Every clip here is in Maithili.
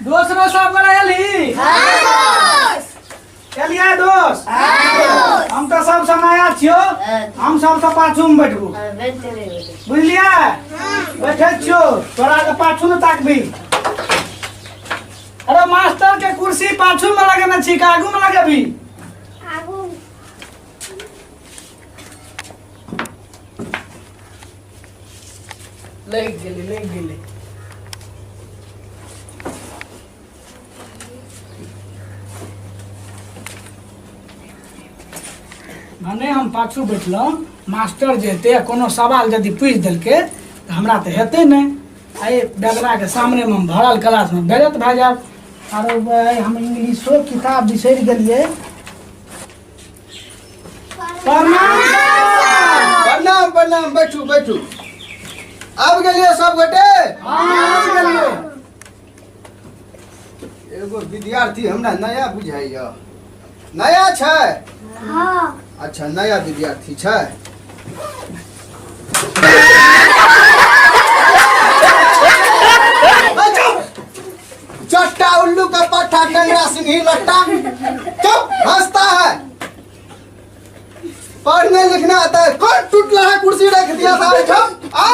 दोस्त रो सब गोरा एली? एलियै दोस्त? हम तऽ सबसँ नया छियौ, हम सबसँ पाछू मे बैठबू, बुझलियै? बैठे छियौ, तोरा के पाछू मे ताकबी। अरे, मास्टर के कुर्सी पाछू में लगेने छी कि आगू में लगेबी? आगू। लागि गेलै, लागि गेलै। भने हम पाछू बैठलहुँ, मास्टर जे हेतै आ कोनो सवाल यदि पूछि देलकै तऽ हमरा तऽ हेतै नहि। एहि बेगराके सामनेमे हम भरल क्लासमे बेजत भए जायब। आरो भाय, हम इंग्लिशो किताब बिसरि गेलियै। प्रणाम सर। प्रणाम प्रणाम, बैठू बैठू। आबि गेलियै सब गोटे? हाँ, आबि गेलियै। एगो विद्यार्थी हमरा नया बुझाइया। नया छै? हाँ। अच्छा, नया विद्यार्थी छै। चट्टा उल्लू का पट्टा, टंगरा सिंही लट्टा, चुप, हंसता है। पढ़ने लिखना आता है? कौन टूटला है कुर्सी रख दिया था एहिठाम? आ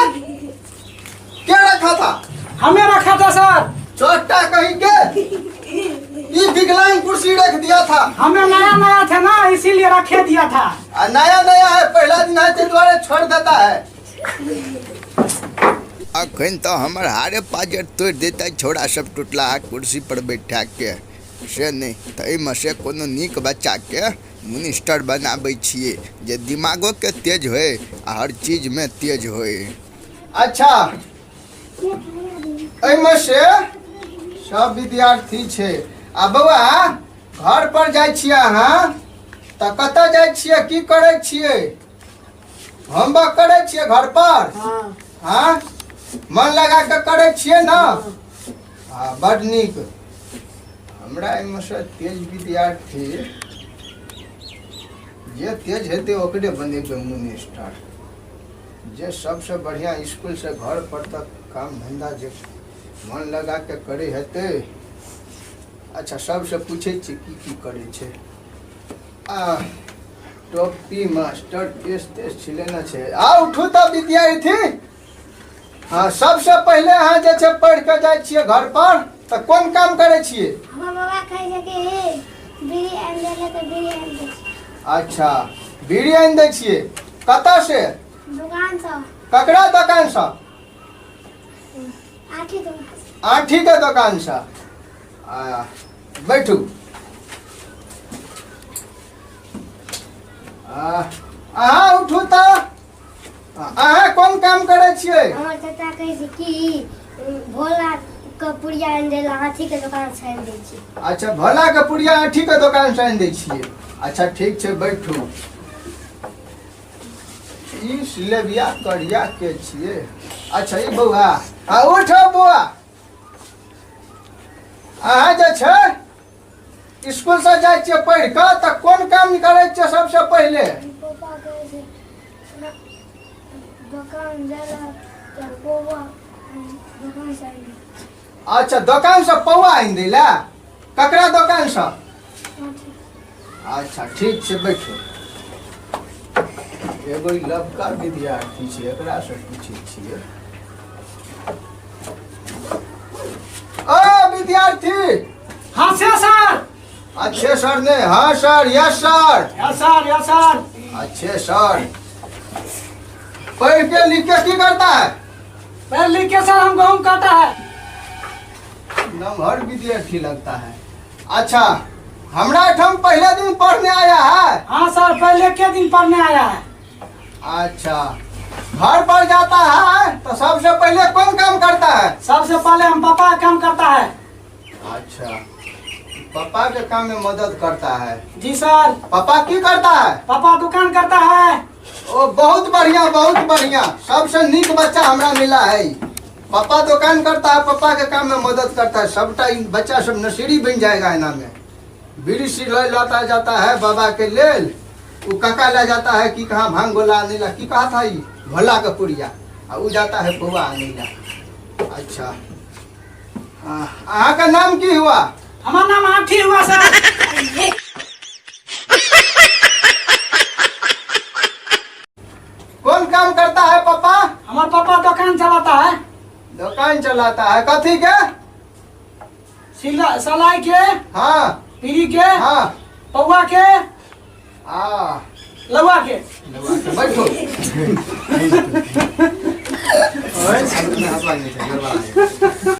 क्या रखा था? हमें रखा था सर। चट्टा कहीं के, ये विकलांग कुर्सी रख दिया था। हमें नया नया थे ना, इसीलिए रखे दिया था। आ नया नया है, पहला दिन है, दुआरे छोड़ देता है। अखन तऽ हमर हारे पाजर तोड़ि देतै छौड़ा सब टुटलाहा कुर्सी पर बैठा के। से नहि तऽ एहिमे से कोनो नीक बच्चाके मिनिस्टर बनाबै छियै जे दिमागोके तेज होइ आ हर चीजमे तेज होइ। अच्छा, एहिमे से सब विद्यार्थी छै। आ बौआ, घर पर जाइ छियै अहाँ तऽ कतऽ जाइ छियै, की करै छियै? होमवर्क करै छियै घर पर? हाँ, मन लगा कऽ करै छियै ने? हँ, बड नीक। हमरा एहिमे से तेज विद्यार्थी, जे तेज हेतै ओकरे बनेबै मिनिस्टर। जे सबसँ बढ़िआँ इसकुलसँ घर पर तक काम धन्धा जे मन लगा कऽ करै हेतै। अच्छा, सबसँ पूछै छियै की की करै छै। आ टोपी मास्टर केस तेस छिलेने छै। आ उठू तऽ विद्यार्थी। हँ, सबसँ पहिले अहाँ जे छै पढ़ि कऽ जाइ छियै घर पर तऽ कोन काम करै छियै? हमर बाबा कहै छै कि हे बीड़ी आनि दै लए, तऽ बीड़ी आनि दै छियै। अच्छा, बीड़ी आनि दै छियै। कतऽ से? दोकानसँ। ककरा दोकानसँ? आठी दोकान। आँठीके दोकानसँ। आ बैठू। आ अहाँ उठू तऽ। अहाँ कोन काम करै छियै? हमर चाचा कहै छै कि भोला के पुड़िया आनि दै लए, आँठी के दोकान से आनि दै छी। अच्छा, भोला के पुड़िया आँठी के दोकान से आनि दै छियै। अच्छा, ठीक छै, बैठू। ई सिलेबिया करिया के छियै? अच्छा, ई बौआ। आ उठो बौआ। अहाँ जे छै स्कूलसँ जाइ छियै पढ़ि कऽ तऽ कोन काम करै छियै सबसँ पहिले? पापा कहै छै दोकान जाइ लए, तऽ पौआ दोकान से आनि दै। अच्छा, दोकानसँ पौआ आनि दै लए। ककरा दोकानसँ? अच्छा, ठीक छै, बैठू। एगो ई लबका विद्यार्थी छै, एकरासँ पूछै छियै। ओ विद्यार्थी। हाँ से सर। अच्छे सर ने, हाँ sir, yes sir. Yes sir, yes sir. अच्छे सर, पढ़ के लिख के की करता है? पढ़ लिख के सर हम गहूम काटा है। नमहर विद्यार्थी लगता है। अच्छा, हमरा एठाम पहले दिन पढ़ने आया है? हाँ सर, पहले के दिन पढ़ने आया है। अच्छा, घर पर जाता है तो सबसे पहले कौन काम करता है? सबसे पहले हम पापा का काम करता है। अच्छा, पापा के काम में मदद करता है। जी सर। पापा की करता है? पापा दुकान करता है। ओ, बहुत बढ़िया, बहुत बढ़िया। सबसे नीक बच्चा हमरा मिला है। पापा दुकान करता है, पापा के काम में मदद करता है। सबटा ई बच्चा सब नशेड़ी बन जाएगा। एना में बीड़ी सिगरेट लाता जाता है बाबा के लेल। वो काका ले जाता है कि कहाँ भांग गोला आने ला, की कहा था ई भोला के पुड़िया, आ वो जाता है पौआ आने ला। अच्छा, अहाँ का नाम की हुआ? हमार नाम आठी हुआ सर। कौन काम करता है पापा? हमार पापा दुकान चलाता है। दुकान चलाता है, कथी के? सलाई के। हाँ। पीढ़ी के। हाँ। पौआ के। आ लौआ के। बैठो।